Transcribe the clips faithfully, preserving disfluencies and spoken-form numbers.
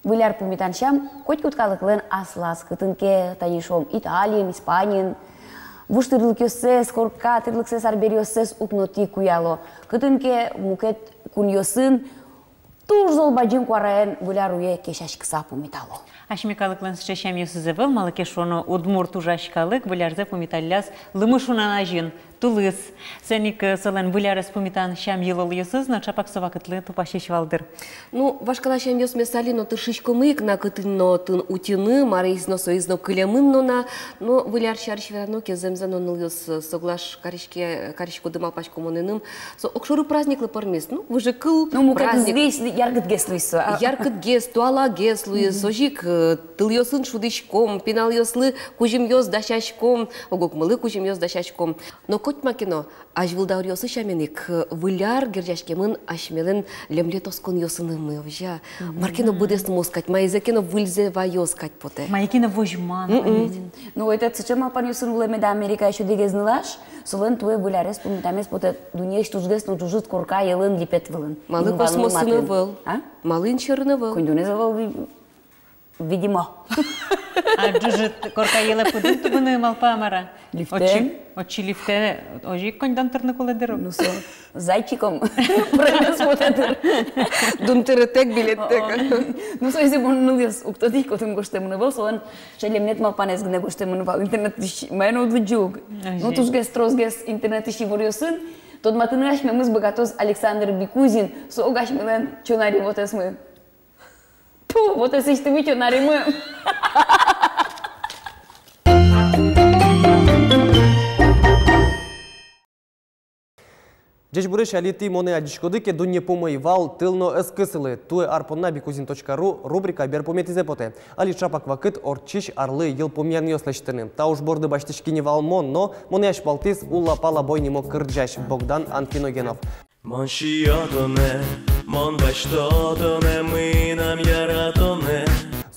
Выль ар пумитан сям котькуд калыклэн аслаз, кытын ке, тани шуом, Италиын, Испаниын вуж тӥрлыкъёссэс, корка тӥрлыксэс, арбериоссэс укнотӥ куяло, кытын ке мукет кунъёсын туж зол бадӟым куараен Выль ар уе кесяськыса пумитало. Асьме калыклэн сыӵе сямъёсыз ӧвӧл, малы ке шуоно, удмурт ужась калык Выль арзэ пумиталляз лымы шунан азьын, тулыс. Соин ик, э, солэн Выль арез пумитан сям-йылолъёсыз но ӵапак со вакытлы тупасесь вал дыр. Ну, вашкала сямъёсмес али но тыршиськомы ик на кытын но отын утьыны, марысь но соиз но кылемын но на, но Выль ар сярысь верано ке, зэмзэ но нылъёс, э, соглаш кариське, кариськоды, малпасько мон, эным. Со огшоры праздниклы пӧрмиз, ну, выжыкыл. Ну, мукетыз праздник. Весь яркытгес луиз со, а? Яркытгес, туалагес луиз, мгм, озьы ик, э, тылъёсын шудӥськом, пиналъёслы кузьымъёс дасяськом, ог-огмылы кузьымъёс дасяськом. Но котьма ке но, азьвыл дауръёсы сямен ик, э, Выль ар герӟаськемын асьмелэн лемлет осконъёсынымы, озьы-а? Мгм. Мар ке но быдэсмоз кадь, маиз ке но выльзэ ваёз кадь потэ. Мае ке но возьман. Мгм. Ну, вот это сыӵе малпанъёсын улэ меда Америкаысь одӥгез нылаш, солэн туэ Выль арез пумитамез потэ дуннеысь тужгес но ӝужыт корка йӧлын, липет вылын. Малы космосын ӧвӧл? А? Малы инсьӧрын ӧвӧл? Коньдонэз ӧвӧл, ви-, видимо. А ӝужыт корка йӧлэ пыдын тубыны малпа-а, мар-а? Лифтэн. Отчы, отчы лифтэ, озьы ик коньдон тырны кулэ дыр. Ну, со зайчиком пыремез потэ дыр. Дун тырытэк, билеттэк. О, о. Ну, со изьы мон нылъёс уг тодӥськы, отын гожтэмын ӧвӧл, солэн сыӵе лемлет малпанэз гинэ гожтэмын вал интернетысь, мае но уд лыдӟы ук. Озьы. Ну, тужгес, тросгес интернетысь иворъёсын тодматыны асьмемыз быгатоз Александр Бикузин, со ук асьмелэн чонари вотэсмы. Тьфу, вотэсысьтымы, чонаримы. Ӟечбуресь, али тӥ монэ адӟиськоды ке дунне пумы вал тыл но ӧскысылы. Туэ ар понна бикузин точка ру рубрика берпуметӥзэ потэ. Али ӵапак вакыт ортчись арлы йылпумъянъёс лэсьтыны. Та уж борды басьтӥськи ни вал мон но, монэ азьпалтӥз «Уллапала бой» нимо кырӟась Богдан Анфиногенов. Мон сиё тонэ, мон басьто тонэ, мынам яратонэ.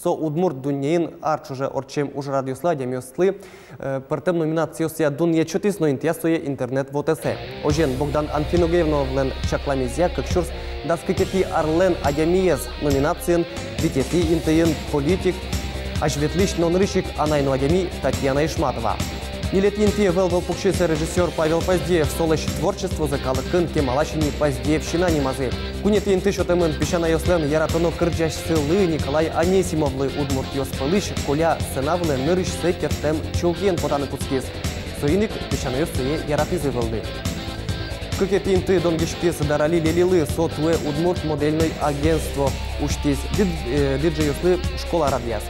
Со удмурт дуннеын ар ӵоже ортчем ужрадъёслы, адямиослы, э, пӧртэм номинациосъя дунъет сётӥз но интыяз сое интернет вотэсэ. Озьыен, Богдан Анфиногеновлэн чакламезъя, кык сюрс дас кыкетӥ арлэн адямиез номинациын витетӥ интыын политик, азьветлӥсь но нырысь ик анай но адями Татьяна Ишматова. Ньылетӥ интые ӧвӧл вал пуксьыса режиссёр Павел Поздеев, солэсь творчествозэ калыкын кемалась ини Поздеевщина нимазы. Куинетӥ инты сётэмын песянайёслэн яратоно кырӟасьсылы Николай Анисимовлы. Удмуртъёс пӧлысь Коля сцена вылэ нырысьсэ кертэм чулкиен потаны кутскиз. Соин ик песянайёс сое яратӥзы вылды. Кыкетӥ инты донгиськиз Дарали Лелилы, со туэ удмурт модельной агентство усьтӥз, дид-, э, диджейёслы школа радъяз.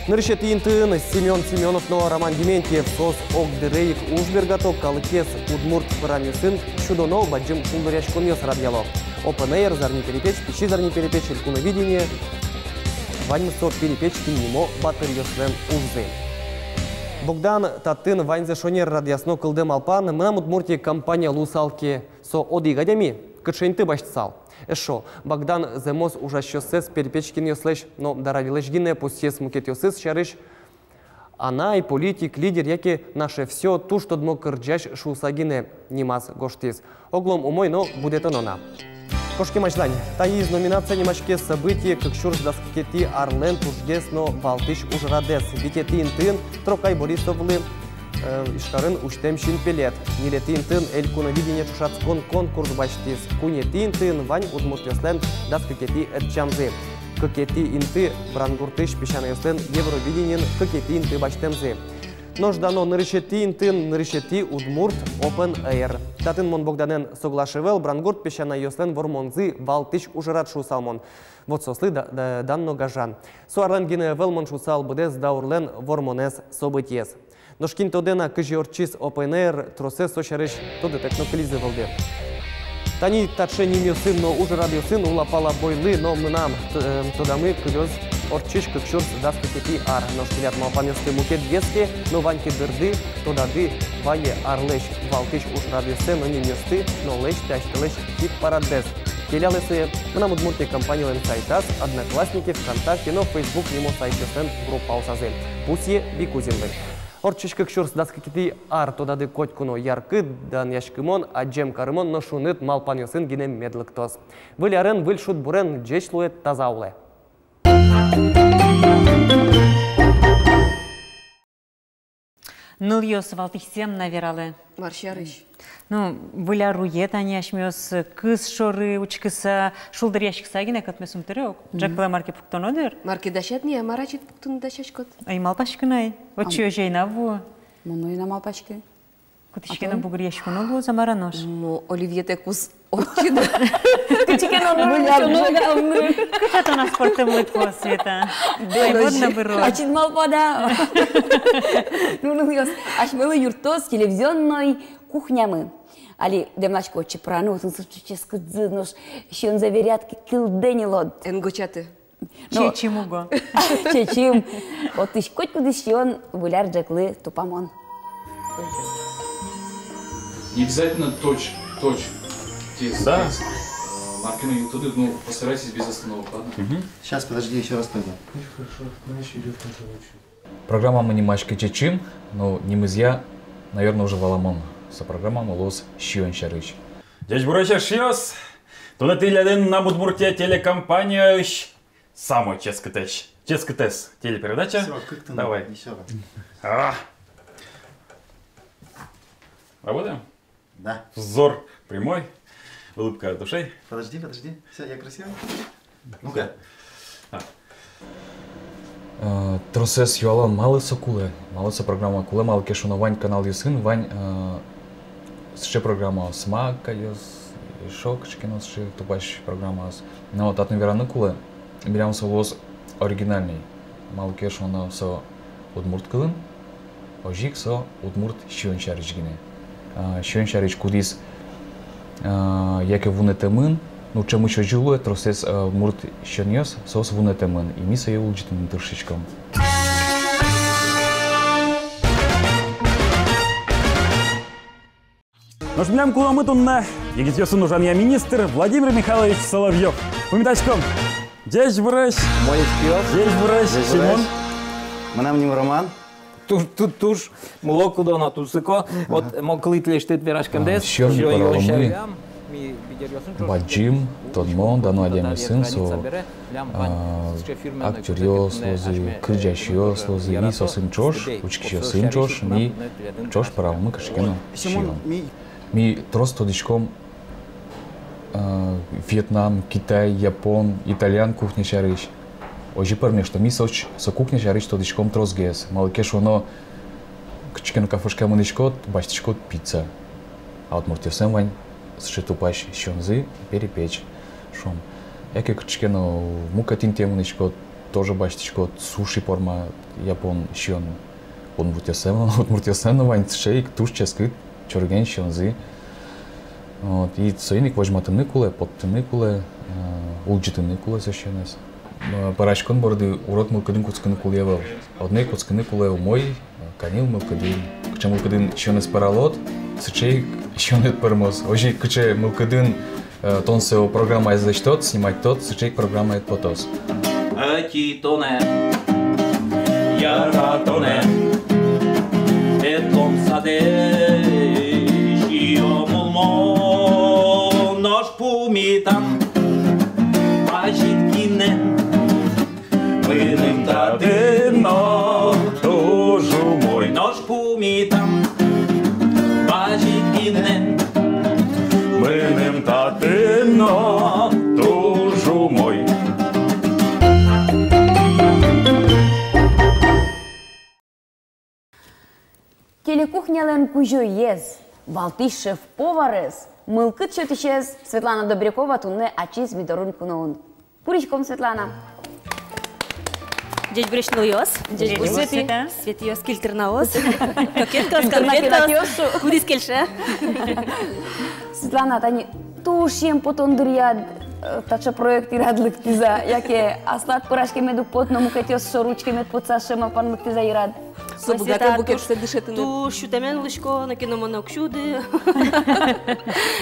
Нырысетӥ интыын Семён Семёнов но Роман Дементьев, соос огдыре ик уж бергато, калыкез удмурт пырамъёсын сюдоно, бадӟым шулдыръяськонъёс радъяло. Open Air, «Зарни перепеч», «Пичи Зарни перепеч», «Элькуновидение», ваньмыз со «Перепечкин» нимо батыръёслэн ужзы. Богдан, татын ваньзэ шонер радъяз но кылдэ малпан: «Мынам Удмуртие» компания луысал ке, со одӥг адями кыӵе инты басьтысал? Эшшо, Богдан зэмос ужасьёссэс Перепечкинъёслэсь но Даралилэсь гинэ пусйиз, мукетъёсыз сярысь «анай», «политик», «лидер» яке «наше всё», «туж тодмо кырӟась» шуыса гинэ нимаз гожтӥз. Оглом умой, но будэтоно на. Кошкем азьлань. Таиз номинация нимаське «Событие», кык сюрс дас кыкетӥ арлэн тужгес но валтӥсь ужрадэз. Витетӥ интыын Трокай Борисовлы, э, Ижкарын усьтэм синпелет. Ньылетӥ интыын «Элькуновидение» ӵошатскон конкурс басьтӥз. Куинетӥ интыын вань удмуртъёслэн дас кыкетӥ ӧтчамзы. Кыкетӥ инты Брангуртысь песянайёслэн Евровидениын кыкетӥ инты басьтэмзы. Нош дано нырысетӥ интыын нырысетӥ удмурт Open Air. Татын мон Богданэн соглаш ӧвӧл, Брангурт песянайёслэн вормонзы валтӥсь ужрад шуысал мон. Вот соослы да-, да-, дан но гажан. Со арлэн гинэ ӧвӧл, мон шуысал, быдэс даурлэн вормонэз, событиез. Нош кин тодэ на, кызьы ортчиз Open Air, тросэз со сярысь тодытэк но кылизы вылды. Тани таӵе нимъёсын но ужрадъёсын «Уллапала бойлы» но мынам т-, э, тодамы кылёз ортчись кык сюрс дас кыкетӥ ар. Нош тӥляд малпанъёсты мукетгес ке но вань ке дырды, тодады вае арлэсь валтӥсь ужрадъёссэ но нимъёсты, но лэсьтэ асьтэлэсь хит-параддэс. Келялэ сое «Мынам Удмуртие» компаниялэн сайтаз, Одноклассники, ВКонтакте но Facebook нимо сайтъёслэн группаосазы. Пусъе Бикузинлы. Ортчись кык сюрс дас кыкетӥ ар тодады котьку но яркыт, данъяськымон, адӟем карымон но шуныт малпанъёсын гинэ мед лыктоз. Выль арын, выль шудбурен, ӟеч луэ, таза улэ. Нылъёс, валтӥсьсэ мынам вералэ. Мар сярысь? Ну, выль ар уе тани, асьмеос кыз шоры учкыса, шулдыръяськыса гинэ кӧтмес ум тыре ук. Мгм. Ӝӧклы мар ке пуктоно дыр. Мар ке дасяд ни-а, мар ачид пуктыны дасяськод? Ӧй малпаськы на ай. Отчы озьы ӧй на вуы. Мон но ӧй на малпаськы. Кытысь ке но бугыръяськоно луоз-а, мар-а нош? Ну, Оливьетэ кус отчы но. Кытысь ке но нур-, нур-, нур-, нур-. Кыӵе тон аспӧртэмлыко, Света. Ай, модно быро. Ачид малпад-а? Ну, ну, асьмелы юрттоз телевизионной кухнямы. Али дэмласько отчы пыраны, отын сыӵе ческытсы, нош сиёнзэ верад ке, кылдэ ни луод. Эн гочаты. Ну, чечым уго. Чечым. Отысь котькудӥз сиён выль ар ӝӧклы тупамон. Не обязательно точь, точь. Тез, да. Тез. Э, мар ке но юттоды, ну, постарайтесь без остановок, ладно? Мгм. Щас, подожди, ещё раз пойду. Ну, хорошо. Знаешь, идёт на заводчик. Программамы нимаське «Чечым», но нимызъя, наверно, уже валамон, со программамы луоз сиён сярысь. Ӟечбуресь, эшъёс! Туннэ тӥледын «Мынам Удмуртие» телекомпаниысь самой ческытэсь, ческытэсь телепередача. Всё, как ты. Давай. Ещё раз. А. Работаем? Да. Взор прямой, улыбка от ушей. Подожди, подожди. Всё, я красивый? Ну-ка. А. Э, тросэз юалом, малы со кулэ, малы со программа кулэ, малы ке шуоно вань каналъёсын, вань, э, сыӵе программаос, «Маг» кадь, эшшо кыӵе ке но сыӵе тупась программаос. Но татын вераны кулэ, милям со луоз оригинальной, малы ке шуоно со удмурт кылын, озьы ик со удмурт сиён сярысь гинэ. А, сиён сярысь, кудӥз, а, яке вунэтэмын, ну, ӵемысь озьы луэ, тросэз, а, удмурт сиёнъёс, соос вунэтэмын, и ми сое улӟытыны тыршиськом. Нош милям куномы туннэ егитъёсын ужанъя министр Владимир Михайлович Соловьёв. Пумитаськом. Ӟечбуресь! Мон Ишкиёв. Ӟечбуресь, Ӟечбуресь. Семён. Мынам нимы Роман. Туж, ту-, туж мыло-кыдо но тунсыко. Вот мон кылӥ тӥлесьтыд вераськемдэс. А, сиён, сиён пӧраломы. Бадӟым тодмо, дано адямиосын, со, а, актёръёс луозы, кырӟасьёс луозы, ми соосын ӵош, учкисьёсын ӵош, ми ӵош пӧраломы кыӵе ке но сиён. Ми трос тодӥськом, а, вьетнам, китай, япон, итальян кухня сярысь. Озьы пӧрме, что ми со, со кухня сярысь тодӥськом тросгес. Малы ке шуоно, кыӵе ке но кафешкае мынӥськод, басьтӥськод пицца. А удмуртъёслэн вань сыӵе тупась сиёнзы, перепеч, шуом. Яке кыӵе ке но мукет интые мынӥськод, тоже басьтӥськод суши форма, япон сиён. Удмуртъёслэн, удмуртъёслэн но вань сыӵе ик туж ческыт, чорыген сиёнзы. Вот, и соин ик возьматыны кулэ, поттыны кулэ, э, улӟытыны кулэ со сиёнэз. Э, пӧраськон борды урод мылкыдын кутскыны кулэ ӧвӧл. Одно ик кутскыны кулэ умой, э, каньыл мылкыдын. Кыӵе мылкыдын сиёнэз пӧралод, сыӵе ик сиёнэд пӧрмоз. Озьы ик кыӵе мылкыдын, э, тон со программаез лэсьтод, сниматьтод, сыӵе ик программаед потоз. Ӧти тонэ, яратонэ, петон садэ сиём улмо, нош пумитам бадӟым гинэ. Мыным татын но туж умой, нош пумитам бадӟым гинэ. Мыным татын но туж умой. Телекухнялэн кузёез, валтӥсь шеф-поварез, мылкыд сётӥсез Светлана Добрякова туннэ ачиз ми дорын куноын. Куриськом, Светлана. Ӟечбуресь, нылъёс. Ӟечбуресь, Света. Светаос, кильтырнаос. Кокеткаос, конфетаос. Кудӥз кельше. Светлана, тани туж сием потон дыръяд, э, таӵе проект йырад лыктӥз-а, яке аслад пӧраськемед уг поты но, мукетъёс шоры учкемед потса, сыӵе малпан лыктӥз-а йырад? Со быгатэ букетсэ дышетыны. Туж сютэмен улӥсько, но кино мон уг сюды.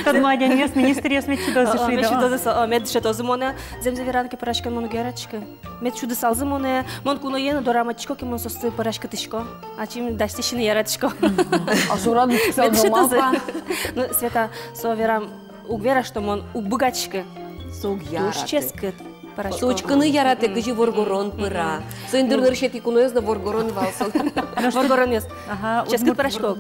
Тодмо адямиос, министръёс мед сюдозы шуиды. О, мед сюдозы, о, мед дышетозы монэ. Зэмзэ вераны ке, пӧраськон мон уг яратӥськы. Мед сюдысалзы монэ, мон куное но дораматӥсько ке, мон соосты пӧраськытӥсько. Ачим дасьтӥ сиыны яратӥсько. А шорад учкысал, мед дышетозы. Ну, Света, со верам, уг вера, что мон уг быгатӥськы. Со уг яраты. Туж ческыт. Пӧрасько. Со учкыны яратэ, кызьы воргорон пыра. Соин дыр нырысетӥ куноез но воргорон вал со. Воргоронъёс. Ага, ческыт пӧрасько.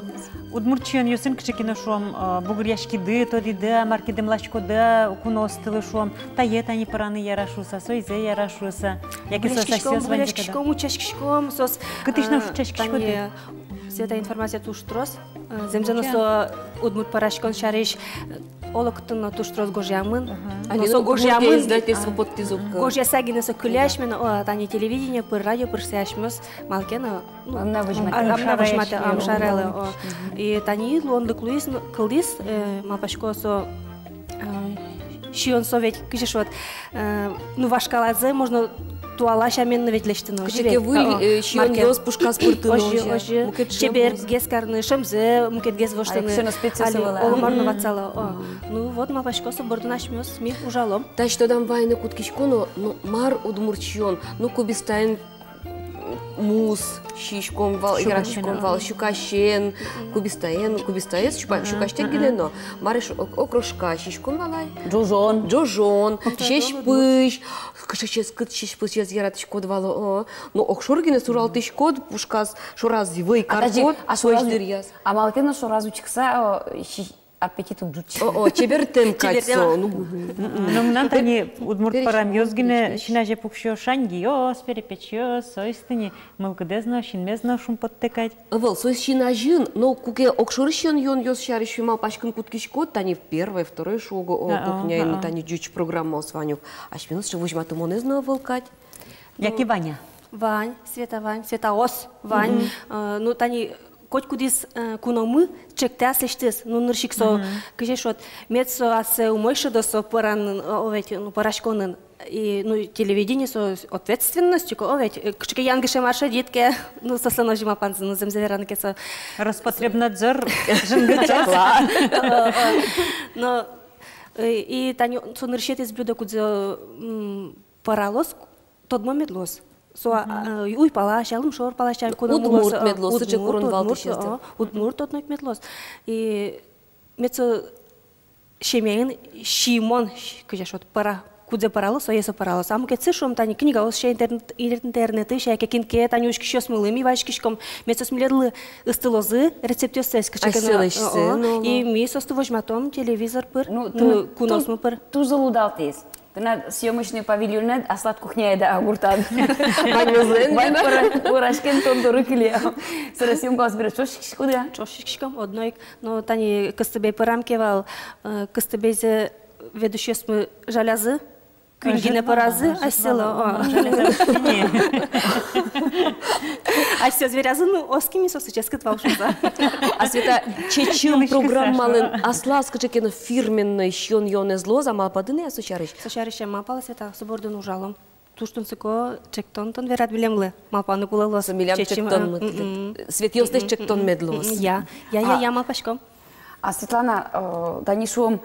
Удмурт сиёнъёсын кыӵе ке но, шуом, э, бугыръяськиды, тодӥды-а, мар ке дэмласькоды-а куноостылы, шуом, тае тани пыраны яра шуыса, соизэ яра шуыса. Яке соос асьсэос ваньзэ кадь-а? Бугыръяськиськом, учаськиськом, соос. Кытысь но, э, учаськиськоды? Тани, Света, информация туж трос. Э, зэмзэ но, со удмурт пӧраськон сярысь, э, олокытын но туж трос гожъямын. Ага. Но али со удмурт гожъямын, издательство поттӥз ук. Гожъяса гинэ со кыле асьме но, о, тани телевидение пыр, радио пыр сое асьмеос малы ке но, ну, ам на возьматэ, а, ам на возьматэ, ам шаралэ, о. Мгм. И тани луонлык луиз, ну, кылдӥз, э, малпасько, со, э, сиён со ведь, кызьы шуод, э, ну, вашкалазэ можно туала сямен но ведь лэсьтыны. Кызьы ке выль, э, сиёнъёс пушказ пыртыны. Озьы, озьы. Чебергес карыны, шӧмзэ мукетгес воштыны. Али кыӵе но специалист. Али оло мар но ватсало. О. Ну вот, малпасько, со бордын асьмеос ми ужалом. Таӵе тодам вайыны кутскисько но, ну, мар удмурт сиён, ну, кубистаен мус сиськом вал, яратӥськом вал, сюкасен, кубистаен, кубистаез сюка-, сюкасьтэк гинэ но, мар эшшо, ок-, окрошка сиськом вал ай. Ӝожон. Ӝожон, сьӧсь пызь, кыӵе ческыт сьӧсь пызез яратӥськод вал, о. Но огшоры гинэ сужалтӥськод пушказ, шораз вӧй карод, а шораз дыръяз. А малы ке но шораз учкыса, о, си-, аппетит уг ӝутчы. О, о, чебертэм кадь со. Чебертэм. Ну, мгм. Ну, мынам тани удмурт пӧрамъёс гинэ син азе пуксё: шаньгиос, перепечъёс, соос тӥни мылкыдэз но, синмез но шумпоттэ кадь. Ӧвӧл, соос син азьын, но куке огшоры сиён-юонъёс сярысь малпаськыны кутскиськод, тани первой, второй шуо уго, о, кухняын, тани ӟуч программаос вань ук. Асьмелэн сыӵе возьматымонэз но ӧвӧл кадь. Яке вань-а? Вань, Света, вань, Светаос вань. Мгм. Э, ну, тани котькудӥз, э, куномы ӵектэ аслэсьтыз, ну, нырысь ик со, кызьы шуод, мед со ассэ умой шӧдоз со пӧранын, о, ведь, ну, пӧраськонын. И, ну, и телевидение со ответственность, о, ведь, э, кыӵе ке янгыше мар шедьтӥд ке, ну, соослэн озьы малпанзы, ну, зэмзэ вераны ке, со Роспотребнадзор жингыртоз. Но, э, и тани со нырысетӥез блюдо, кудзэ, м, пӧралоз, тодмо мед луоз. Со, а, а, уй палась-а, лымшор палась-а, куномы луоз, удмурт мед луоз, сыӵе курон валтӥсез, о, удмурт одно ик мед луоз. И мед со семьяын сиён, кызьы шуод, пӧра, кудзэ пӧралоз, сое со пӧралоз. А мукетсы, шуом, тани книгаос сямен, интернет, интернетысь сямен, яке кин ке, тани учкисьёсмылы ми вазиськиськом, мед соос миледлы ыстылозы рецептъёссэс, кызьы ке но, асьсэлэсьсэ, о, о. Но, и ми соосты возьматом телевизор пыр, ну, куносмы пыр. Туж зол удалтӥз. Тынад съёмочный павильонэд аслад кухняед-а гуртад? Ваньмызлэн. Вань пӧра-, пӧраськем тон доры кыле. Собере съёмкаос бере ӵош сиськиськоды-а? Ӵош сиськиськом, одно ик. Но тани кыстыбей пӧрам ке вал, э, кыстыбейзэ ведущийёсмы жалязы, куинь гинэ пӧразы асьсэлы, о. Асьсэос веразы, ну, оскимы, соос ческыт вал шуса. А Света, «Чечым» программалэн аслаз кыӵе ке но фирменной сиён-юонэз луоз-а, малпады-а со сярысь? Со сярысь эн малпалэ, Света, со бордын ужалом. Туж тунсыко ӵектон тон верад милемлы. Малпаны кулэ луоз. Со милям ӵектонмы. Светъёслэсь ӵектон мед луоз. Я, я, я, я, малпаськом. А, Светлана, э, тани шуом,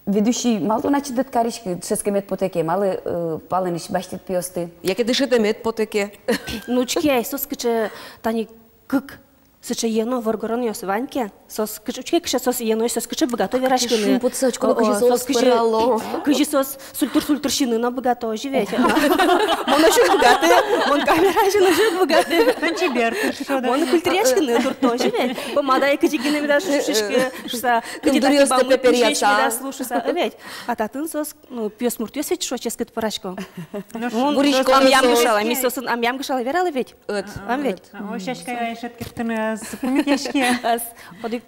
ведущий малы тон ачид ӧд кариськы, дышетскемед потэ ке, малы, э, палэнысь басьтӥд пиосты? Яке дышетэмед потэ ке? Ну, учке ай, соос кыӵе тани кык сыӵе ено воргоронъёс вань ке, соос кыӵе, учке, кыӵе соос ено, соос кыӵе быгато вераськыны. Шумпотыса учконо, кызьы соос пӧрало. Кызьы соос сультыр-сультыр сиыны но быгато, озьы ведь. Мон озьы уг быгаты, мон камера азьын озьы уг быгаты. Тон чебер тыршод. Мон культыръяськыны туртто, озьы ведь. Помадае кызьы гинэ медаз шуиськы шуса, кызьы татын бамы пушись медаз лу шуса, ведь. А татын соос, ну, пиосмуртъёс ведь, шуо, ческыт пӧрасько. Мон амъям кышала, ми соосын амъям кышала вералэ ведь. Ӧд. Ам ведь. О, сяська, ай, шедьтыны ӧз пумитъяське. Ӧз, одӥг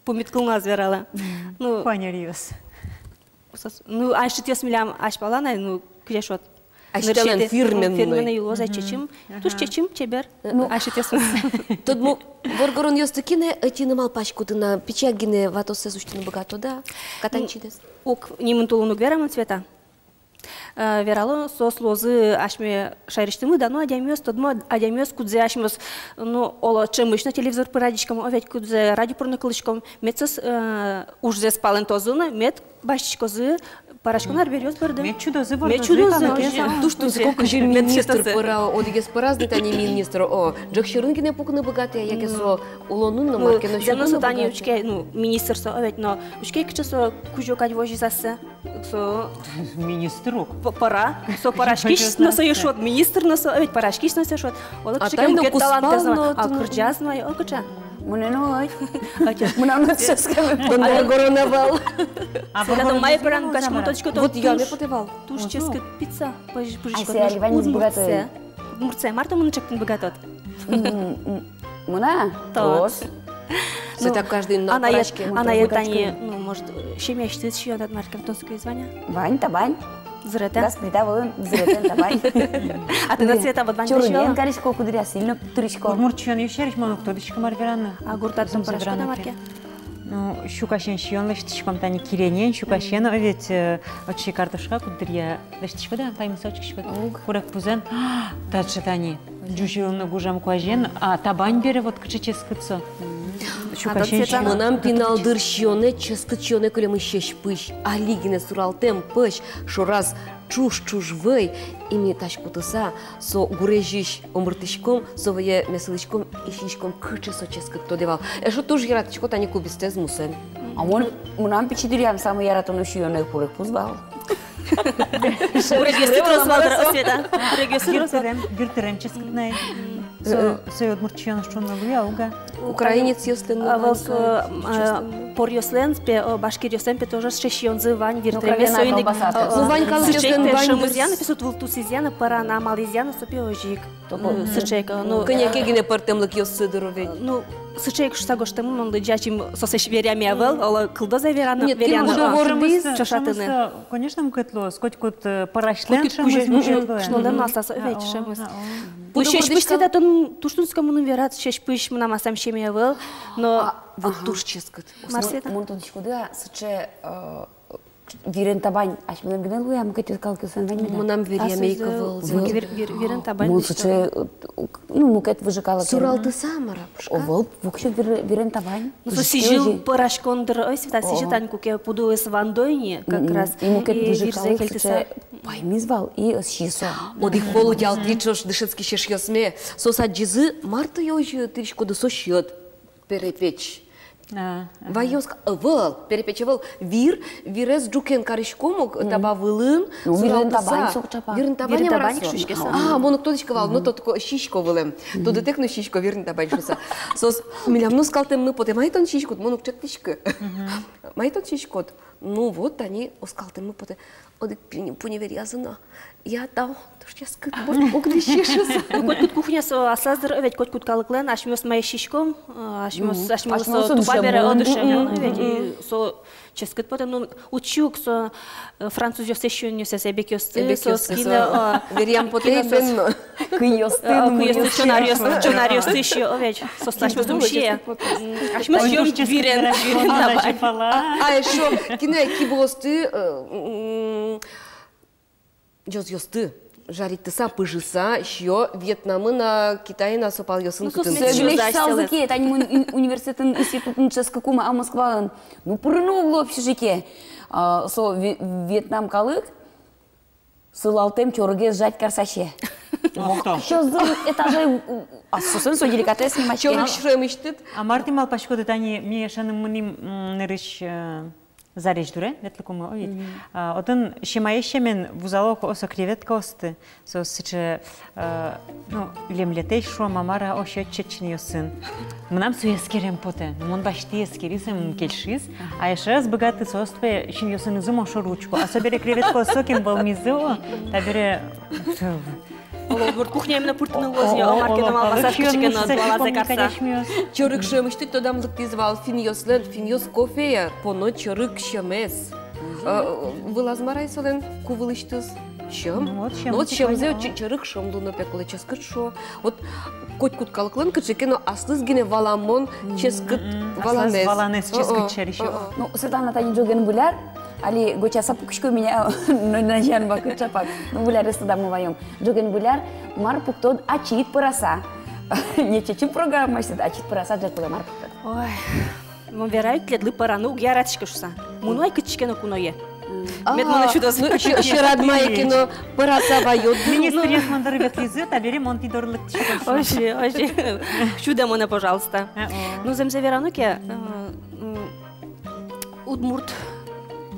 пумит кыл но ӧз вералэ. Ну, куанеръёс. Ну, айшетъёс милям азьпалан ай, ну, кызьы шуод. Айшетъёс фирменной. Фирменной луоз ай, чечым. Туж чечым, чебер. Ну, айшетъёс. Тодмо воргоронъёсты кинэ ӧтьыны малпаськод на, пичияк гинэ ватоссэс усьтыны быгатод-а, катанчидэс? Ук нимын-тулын уг вера мон, Света. Э, верало, соос луозы асьме шаерысьтымы дано адямиос, тодмо адямиос, кудзэ асьмеос, ну, оло, ӵемысь но телевизор пыр адӟиськом, о, ведь, кудзэ радио пыр но кылӥськом, мед соос, э, ужзэс палэнтозы но, мед басьтӥськозы пӧраськон арбериос борды. Мед чудозы борды. Мед чудозы. Туж тунсыко, кызьы министр пӧра, одӥгез пӧраз ни тани министр, о, ӝӧк сьӧрын гинэ пукыны быгатэ, яке со улонын но, ну, мар ке но. Зэм но, со тани учке, ну, министр со, о, ведь, но учке, кыӵе со кузё кадь возиз ассэ. Со министр ук. П-, пӧра. Со пӧраськись но сое шуод, министр но со, ведь пӧраськись но сое шуод. Оло, а кыӵе ке мукет талантэз но, а кырӟаз но, о, кыӵе. Мынэ но ӧй. Мынам но ческыт. Мынам горона вал. А Светлана, мае пӧраны кутӥськод? Вот я ме потэ вал. Туж ческыт пицца. Пыж-, пыжиськод. Удмуртсэ. Удмуртсэ мар тон мыным чектыны быгатод? Мына? Трос. Светлана, каждый на пӧраське. Анае тани, ну, может, семьяысьтыд сиёнэд мар ке донскоез вань-а? Вань, табань. Зыретэн? Газ плита вылын зыретэн, табань. А тынад, Света, вот вань-а? Чурынэн карисько, куддыръя сӥль но тырӥсько. Удмурт сиёнъёс сярысь мон уг тодӥськы, мар вераны. А гуртад тон пӧраськод-а мар ке? Ну, сюкасен сиён лэсьтӥськом тани, киленен, сюкасен, о, ведь, э, отчы картошка куддыръя лэсьтӥськод-а, паймыса учкиськод-а? Уг. Курегпузэн, таӵе тани. Ӟуч йылын но гужем куазен, а табань бере вот кыӵе ческыт со. Мгм. Сюкасен. А тон, Светлана? Мынам пинал дыр сиёнэ, ческыт сиёнэ кылемын сьӧсь пызь. Али гинэ суралтэм пызь, шораз ӵуж-ӵуж вӧй, и ми таӵе кутыса, со гурезьысь омыртӥськом, со вӧе ми сылӥськом и сиськом, кыӵе со ческыт, тодэ вал. Эшшо туж яратӥсько тани кубистэз мусэн. А мон, мынам пичи дыръям самой яратоно сиёнэ курегпуз вал. Курегъёсты трос вал дыр, Света. Курегъёсты трос вал. Виртырем, виртырем ческыт на ай. Со, со удмурт сиён шуыны луэ-а, уг-а? Украинецъёслэн но вань. А вот, э, поръёслэн пе, э, башкиръёслэн пе тоже сыӵе сиёнзы вань, виртыремез, соин ик. Ну, вань калыкъёслэн вань. Сыӵе ик пе шӧмызъя но, пе со тултусызъя но, пӧраны амалызъя но, со пе озьы ик. М, сыӵе ик, ну, кӧня ке гинэ пӧртэмлыкъёссы дыр ведь. Ну, сыӵе ик шуса гожтэмын, мон лыдӟи ачим сое вераме ӧвӧл, оло кылдоз-а вераны, вераны. Нет, кин уже вордӥз. Шӧмыз, конечно, мукет луоз, котькуд, э, пӧрачлэн шӧмыз мукет луоз. Кышнолэн но аслаз ведь шӧмыз. Ну, сьӧсь пӧсь, Света, тон туж тунсыко мыным верад, сьӧсь пӧсь, мынам аслам семьяе ӧвӧл, но... А, вот туж ческыт. Мар, Света? Мон тодӥськоды-а, сыӵе, э, вирен табань асьмелэн гинэ луэ-а, мукетъёс калыкъёслэн вань меда? Мынам веръяме ик ӧвӧл. Вир-, вир-, вирен табань. Мон сыӵе, э, ну, мукет выжыкалыкен. Суралтыса мар-а, пушказ? Ӧвӧл, воксё вир-, вирен табань. Ну, со сӥзьыл пӧраськон дыр, ой, Света, сӥзьыл тань куке пудоез вандо ини, как раз. И мукет выжыкалык сыӵе паймиз вал, и ӧз сиы со. Одӥг пол утялтӥ ӵош дышетскись эшъёсме. Соос адӟизы, мар тӥ озьы тыриськоды, со сьӧд. Перепеч. А, ага. Ваёз ка-, ӧвӧл, перепеч ӧвӧл, вир, вирез ӝукен кариськом ук, таба вылын, ну, вирен суралтыса. Табань со чапак. Вирен табань, вирен табань мар-а со? Шуиське со. А, мон уг тодӥськы вал, но тодӥсько, сисько вылэм. Тодытэк но сисько, вирен табань шуса. Соос, милям но оскалтэммы потэ, мае тон сиськод, мон уг чектӥськы. Мгм. Мае тон сиськод? Ну вот, тани оскалтэммы потэ. Одӥг пуньы, пуньы веръязы но. Я, тау, туж ческыт, вот, уг дӥсьы шуса. Котькуд кухняез аслаз дыр, ведь котькуд калыклэн, асьмеос мае сиськом, э, асьмеос, асьмеос со тупа бере одышем, ведь, и со ческыт потэ, ну, учкы ук со, э, французъёслэсь сиёнъёссэс, эбекъёсты, соос кинэ, э, веръям потэ, кинэ соос бен но. Кыйёсты, а, ну, кыйёсты, чонаръёс-, чонаръёсты сиё, ведь. Соос асьмеос ум сие. М, асьмеос сиём вирен, вирен табань. А, а эшшо кинэ кибыосты, э, м, ӟозъёсты жарить карыса, пыжыса сиё Вьетнамын-а, Китайын-а, со палъёсын кытын. Ну, соос мед сиё, сиё. Тани мон ин-, университетын, институтын дышетскыкум-а, Москваын. Ну, пырыны уг луы вообще жике. А, со ве-, Вьетнам калык. Сылалтэм чорыгез жать карыса сие. Ох, то. Сёзым этаже, а соослэн со деликатес нимаське. Чорыг шуэмысьтыд. А мар тӥ малпаськоды, тани ми эшеным мынӥм, м, нырысь, э, зарезь дуре ветлыкумы, о ведь. Мгм. А, отын сиён сямен вузало ко-, со креветкаосты, со сыӵе, э, ну, лемлетэсь шуом-а, мар-а, ошо чеченъёсын. Мынам со эскерем потэ. Ну, мон басьтӥ, эскери, со мыным кельшиз. А эшшо ӧз быгаты, соос пе синъёсынызы мон шоры учко. А собере креветкаос сокем вӧлмизы, о, табере. Оло, вот кухняе именно пыртыны луоз ни, о, о, мар ке но малпаса, кыӵе ке но туалазэ карыса. Чорыг шуэмысьтыд, тодам лыктӥз вал финнъёслэн, финнъёс кофее поно чорыг сьӧмез. Э, вылаз мар ай солэн ку вылысьтыз? Сьӧм. Ну вот, сьӧм. Ну вот, сьӧмзэ чорыг сьӧм луыны пе кулэ, ческыт шуо. Вот котькуд калыклэн кыӵе ке но аслыз гинэ валамон ческыт валанэз. Аслаз валанэз ческыт сярысь. О-о. Ну, Светлана, тани ӝоген-выляр, али гочаса пукисько, меня но, но, но, вакыт чапак. Ну, вылярез тодамы ваём. Ӝоген-выляр, мар пуктод ачид пӧраса? Не чечым программаысьтыд, ачид пӧраса ӝӧк вылэ мар пуктод? Ой. Мон верай, тӥледлы пӧраны уг яратӥськы шуса. Мыно ай кытчы ке но куное. Мед монэ сюдоз. Ну, сьӧ-, сьӧрад мае ке но пӧраса ваёд. Министръёс мон доры ветлӥзы, табере мон тӥ доры лыктӥсько шуса. Озьы, озьы. Сюдэ монэ, пожалуйста. Э-о. Ну, зэмзэ верано ке, э, м, удмурт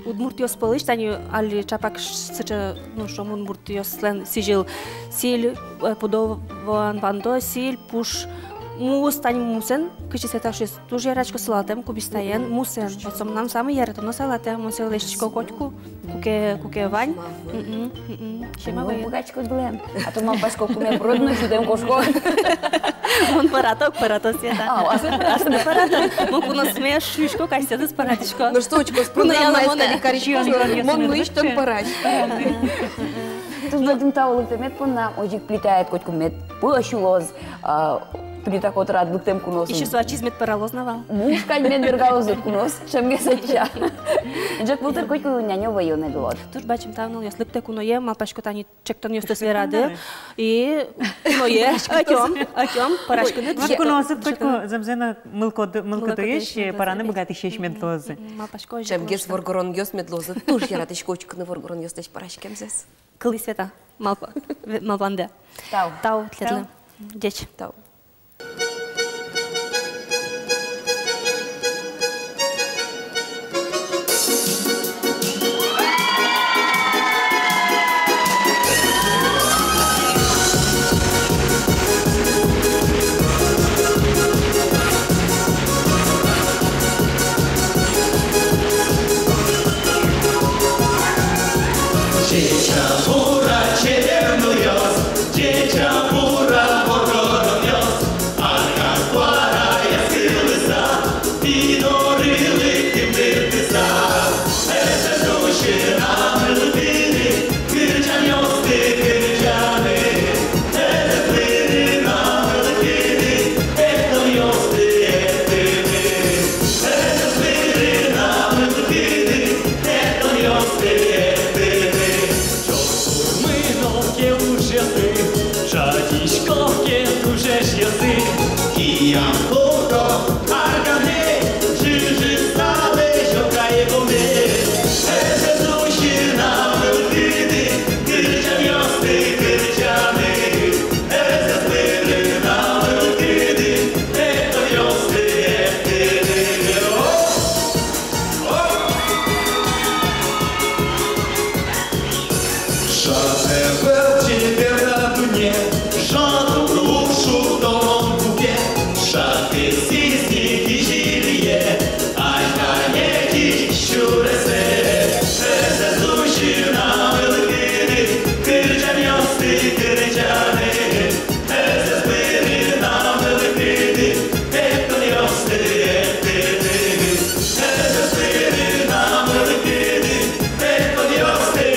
Удмуртъёс пӧлысь тани али чапак ш-, сыӵе, ну, шуом, удмуртъёслэн сӥзьыл сӥль, э, пудо вуан вандо сӥль, пуш, мус, тани мусэн, кызьы Света шуиз, туж яратӥсько сылалтэм кубистаен, мусэн. Вот со мынам самый яратоно салатэ, мон сое лэсьтӥсько котьку, куке, куке вань. Мгм, мгм. Сима ваен. Быгатӥськод вылэм. А то малпасько, куме пырод но сюдэм кошко. Мон пӧрато, пӧрато, Света. А, асьмеос пӧратом. Асьмеос пӧратом. Мон куноосме шуисько, касьтэдыз пӧратӥсько. Ну что, учкоз, программаез тани кариськоз, мон нуись тон пӧрась. Туж бадӟым тау лыктэмед понна, озьы ик плитаед котьку мед пӧсь улоз, а, плита котырад лыктэм куноос. Ещё со ачиз мед пӧралоз на вал. Муш кадь мед бергалозы куноос, ӵемгес ача. Ӝӧк вылтыр котьку нянь-вӧёнэд луод. Туж бадӟым тау, нылъёс, лыктэ куное, малпасько, тани чектонъёстэс верады. И куное, ӧтём, ӧтём, пӧраськыны. Ой, куноосыд котьку зэмзэ но мылкыдо-, мылкыдоесь, пӧраны быгатӥсесь мед луозы. Мгм, мгм. Малпасько, озьы. Ӵемгес воргоронъёс мед луозы, туж яратӥсько учкыны воргоронъёслэсь пӧраськемзэс. Кылӥ, Света, малпа-, ве-, малпандэ. Тау. Тау тӥледлы. Тау. Ӟеч. Тау. Ӟеч-а, бур-а, чебер нылъёс, ӟеч-а, бур-а, воргоронъёс, аркан куараяз кылыса, тӥ доры лыктӥм тыртыса. Эсэз усьы на мылкыды кырӟанъёсты кырӟаны. Эсэз быры на мылкыды эктонъёсты эктыны. Эсэз быры на мылкыды эктонъёсты эктыны. Ӵошурмы но ке ужъёсты, жадисько ке тужъёсты, киям курто арганэ, ӝыжыса лэзё кайгомы. Эсэз усьы на мылкыды кырӟанъёсты кырӟаны. Эсэз быры на мылкыды эктонъёсты эктыны. Шат ӧвӧл чебер та дунне, шат уг лу шудон куке, шат кесӥз ни кизилие, азьлане кизь сюресэ. Эсэз усьы на мылкыды кырӟанъёсты кырӟаны. Эсэз быры на мылкыды эктонъёсты эктыны. Эсэз быры на мылкыды эктонъёсты.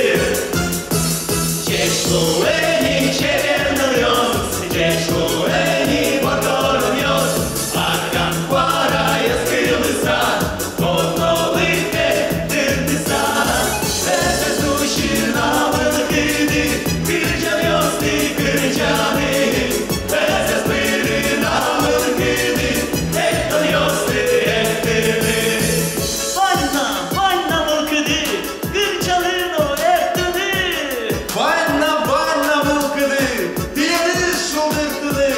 Ӟеч луэ ни, чебер нылъёс, ӟеч луэ ни, воргоронъёс, аркан куараяз кылыса. Котьку лыктэ тыртыса. Эсэз усьы на мылкыды кырӟанъёсты кырӟаны. Эсэз быры на мылкыды эктонъёсты эктыны. Вань на, вань на мылкыды кырӟаны но эктыны. Вань на, вань на мылкыды тӥледыз шулдыртыны.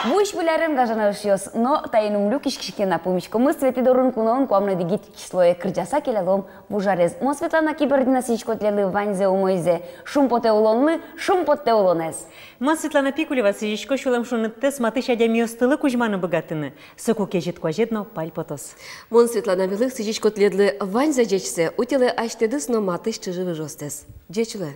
Вуись выль арен, гажано эшъёс, но таин ум люкиськиське на, пумиськомы Светы дорын куноын куамын одӥгетӥ числое, кырӟаса келялом вужарез. Мон, Светлана Кибардина, сӥзисько тӥледлы ваньзэ умойзэ, шумпотэ улонлы шумпоттэ улонэз. Мон, Светлана Пикулева, сӥзисько сюлэм шуныттэс матысь адямиостылы кузьманы быгатыны. Соку кезьыт куазед но пальпотоз. Мон, Светлана Белых, сӥзисько тӥледлы ваньзэ ӟечсэ, утелэ асьтэдыз но матысь чыжы-выжыостэс. Ӟеч улэ.